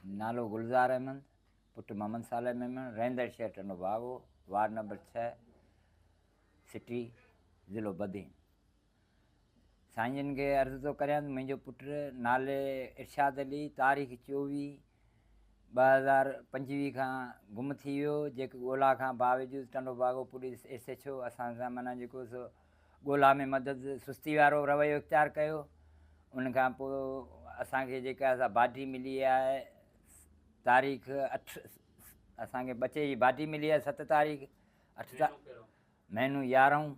نالو گلزار احمد، پٽ محمد صالح ميمڻ، رهندڙ شهر Tando Bago, ward number 6، city, ضلعو بدين. سائين جن کي عرض ٿو ڪريان ته منهنجو پٽ نالي ارشاد علي تاريخ 24 2025 کان گم ٿي ويو، جيڪي ڳولا کان باوجود Tando Bago police S H O اسان سان معنيٰ جيڪو سو ڳولا ۾ مدد سستي وارو رويو اختيار ڪيو. ان کان پوء اسان کي جيڪا سا باڊي ملي آهي تاريخ 8، اسان کي ٻچي جي باڊي ملي آهي 7 تاريخ، 8 مهينو 11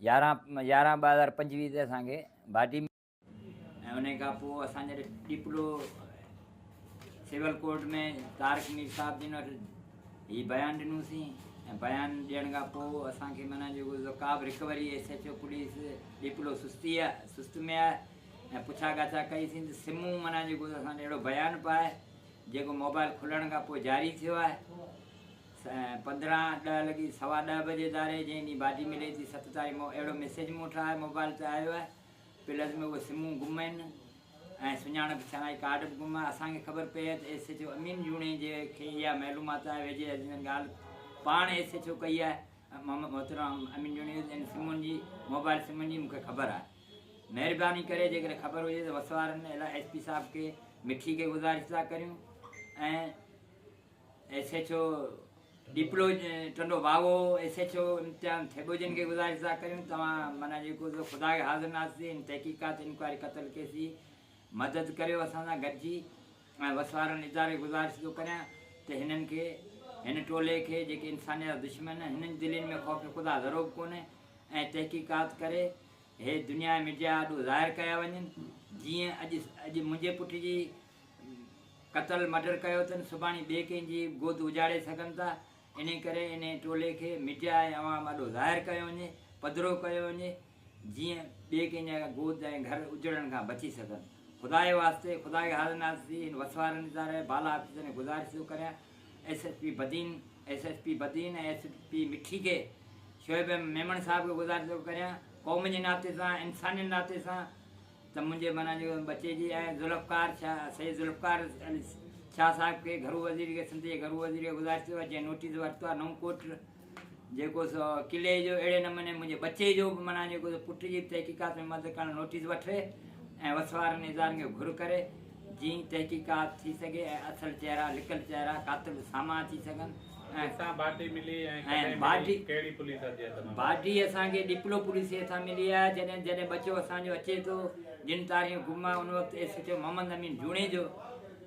11 11 2025 تي اسان کي باڊي. ۽ ان کان پوء اسان جڏهن ڏيپلو سول ڪورٽ ۾ طارق مير صاحب جن وٽ هي بيان ڏنوسين ۽ بيان ڏيڻ کان پوء اسان کي معنيٰ جيڪو ڪا به recovery S H O police Diplo سستي آهي، سست ۾ آهي ۽ پڇا ڳاڇا ڪئيسين ته سمون معنيٰ جيڪو اسان وٽ اهڙو بيان پائي جيڪو موبائل کلڻ کان پوء جاري ٿيو آهي 15 10 لڳي 10:15 بجي ڌاري جنهن ڏينهن باڊي ملي ٿي 7 تاريخ اهڙو ميسيج مون وٽ آهي موبائل تي آيو آهي. پلس ۾ اهي سمون گم آهن ۽ سڃاڻپ شناخت ڪارڊ به گم آهي. اسان کي خبر پئي آهي ته ايس ايڇ او امين جوڻيجي کي اها معلومات آهي، ويجهي عزيزن ڳالهه پاڻ ايس ايڇ او ڪئي آهي محمد محترم امين جوڻيجو ته ان سمن جي موبائل سمن جي مون کي خبر آهي. مهرباني ڪري جيڪڏهن خبر هجي ته وس وارن ايس پي صاحب کي مٺي کي گذارش ٿا ڪريون ۽ S H O Diplo Tando Bago S H O Imtiaz Thebo جن کي گذارش ٿا ڪريون توهان معنيٰ جيڪو سو خدا کي حاضر ناظر ٿي هن تحقيقات انڪوائري قتل ڪيس جي مدد ڪريو اسان سان گڏجي ۽ وس وارن اداري کي گذارش ٿو ڪريان ته هنن کي هن ٽولي کي جيڪي انسانيت جا دشمن آهن هنن جي دلين ۾ خوف خدا ذرو به ڪونهي ۽ تحقيقات ڪري هي دنيا ۽ ميڊيا آڏو ظاهر ڪيا وڃن جيئن اڄ اڄ منهنجي پٽ جي قتل مڊر ڪيو اٿن سڀاڻي ٻئي ڪنهن جي گود اجاڙي سگهن ٿا انهي ڪري انهي ٽولي کي ميڊيا ۽ عوام آڏو ظاهر ڪيو وڃي پڌرو ڪيو وڃي جيئن ٻئي ڪنهن جا گود ۽ گهر اجڙڻ کان بچي سگهن خدا جي واسطي خدا کي حاضر ناظر ٿي هن وسوارن اداري بالا آفيسرن کي گذارش ٿو ڪريان S S P Badin S S P Badin ۽ S S P Mithi کي شعيب احمد ميمڻ صاحب کي گذارش ٿو ڪريان قوم جي ناتي سان انساني ناتي سان ته منهنجي معنيٰ جو ٻچي جي ۽ ذوالفقار شاهه سيد ذوالفقار علي شاهه صاحب کي گهرو وزير کي سنڌ جي گهرو وزير کي گذارش ٿيو آهي جنهن نوٽيس ورتو آهي نئون ڪوٽ جيڪو سو قلعي جو اهڙي نموني منهنجي ٻچي جو به معنيٰ جيڪو سو پٽ جي به تحقيقات ۾ مدد ڪرڻ نوٽيس وٺي ۽ وس وارن ادارن کي گهر ڪري جئين تحقيقات ٿي سگهي ۽ اصل چهرا لڪل چهرا قاتل سامهان اچي سگهن ۽ ڪٿان باٽي ملي ۽ ڪڏهن ملي ڪهڙي پوليس جي هٿ مان؟ باڊي اسان کي ڏيپلو پوليس جي هٿان ملي آهي جڏهن جڏهن ٻچو اسان جو اچي ٿو جن تاريخ گم آهي ان وقت S H O Muhammad Amin Junejo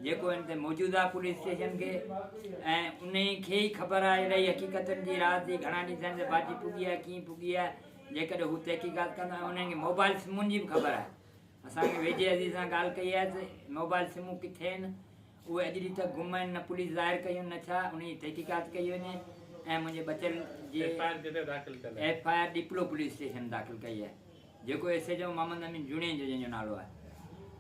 جيڪو ان تي موجود آهي پوليس اسٽيشن کي ۽ انهي کي ئي خبر آهي الائي حقيقتن جي راز جي گهڻا ڏينهن ٿيا آهن ته باڊي پڳي آهي ڪيئن پڳي آهي جيڪڏهن هو تحقيقات ڪندا ۽ انهن کي موبائل سمن جي به خبر آهي اسان کي ويجهي عزيز سان ڳالهه ڪئي آهي ته موبائل سمون ڪٿي آهن اهي اڄ ڏينهن تڪ گم آهن نه پوليس ظاهر ڪيون نه ڇا انهي جي تحقيقات ڪئي وڃي ۽ منهنجي ٻچل جي ايف I R ڪٿي داخل ٿيل آهي؟ F I R Diplo police station داخل ڪئي آهي جيڪو S H O Muhammad Amin Junejo جنهن جو نالو آهي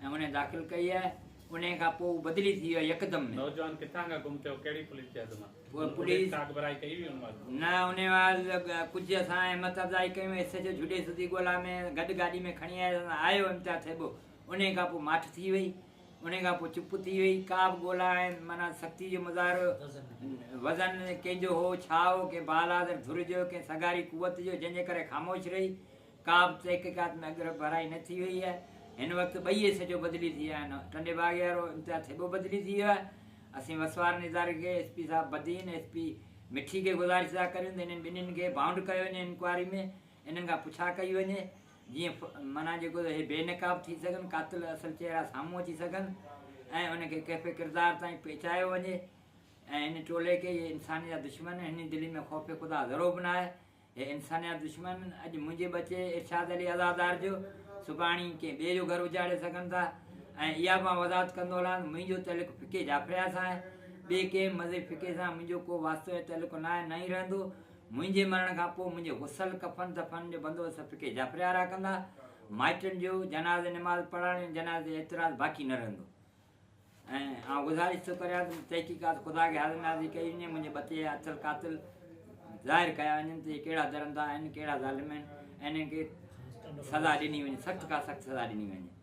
۽ انهي داخل ڪئي آهي انهي کان پوء هو بدلي ٿي ويو آهي يڪدم ۾. نوجوان ڪٿان کان گم ٿيو ڪهڙي پوليس جي حد مان؟ پوء پوليس ڪا اڳڀرائي ڪئي هئي ان وقت؟ نه انهي وقت ڪجهه اسان همت افزائي ڪيون ايس ايڇ او جهڏي سڌي ڳولا ۾ گڏ گاڏي ۾ کڻي آيس اسان آيو امتياز ٿيٻو انهي کان پوء ماٺ ٿي وئي. انهيء کان پوء چپ ٿي وئي. ڪا به ڳولا ۽ معنيٰ سختيء جو مظاهرو وزن ڪنهن جو هو، ڇا هو، ڪنهن باالحاظر ڌر جو، ڪنهن سگهاري قوت جو، جنهن جي ڪري خاموش رهي. ڪا به تحقيقات ۾ اڳڀرائي نه ٿي وئي آهي. هن وقت ٻئي ايس ايڇ او بدلي ٿي ويا آهن. ٽنڊي باگي وارو امتياز ٿيٻو بدلي ٿي ويو آهي. اسين وسوارن اداري کي، ايس پي صاحب بدين، ايس پي مٺي کي گذارش ٿا ڪريون ته انهن ٻنهين کي بائونڊ ڪيو وڃي انڪوائري ۾، انهن کان پڇا ڪئي وڃي. جيئن معنيٰ جيڪو هي بي نقاب ٿي سگهن، قاتل اصل چهرا سامهون اچي سگهن ۽ ان کي ڪيف ڪردار تائين پهچايو وڃي ۽ هن ٽولي کي اهي انسانيت جا دشمن هن جي دلين ۾ خوف خدا ذرو به ناهي، هي انسانيت جا دشمن اڄ منهنجي ٻچي ارشاد علي عزادار جو سڀاڻي ڪنهن ٻئي جو گهر اجاڙي سگهن ٿا ۽ اها به مان وضاحت ڪندو هلان ته منهنجو تعلق فقه جعفريه سان آهي، ٻئي ڪنهن به مذهبي فقه سان منهنجو ڪو واسطو ۽ تعلق ناهي نه ئي رهندو. منهنجي مرڻ کان پوء منهنجي غسل، ڪفن دفن جو بندوبست فقيه جعفري وارا ڪندا. مائٽن جو جنازي نماز پڙهڻ ۽ جنازي تي اعتراض باقي نه رهندو. ۽ آئون گذارش ٿو ڪريان ته تحقيقات خدا کي حاضر ناظر ڪئي وڃي، منهنجي ٻچي جا اصل قاتل ظاهر ڪيا وڃن ته اهي ڪهڙا درندا آهن، ڪهڙا ظالم آهن ۽ انهن کي سزا ڏني وڃي، سخت کان سخت سزا ڏني وڃي.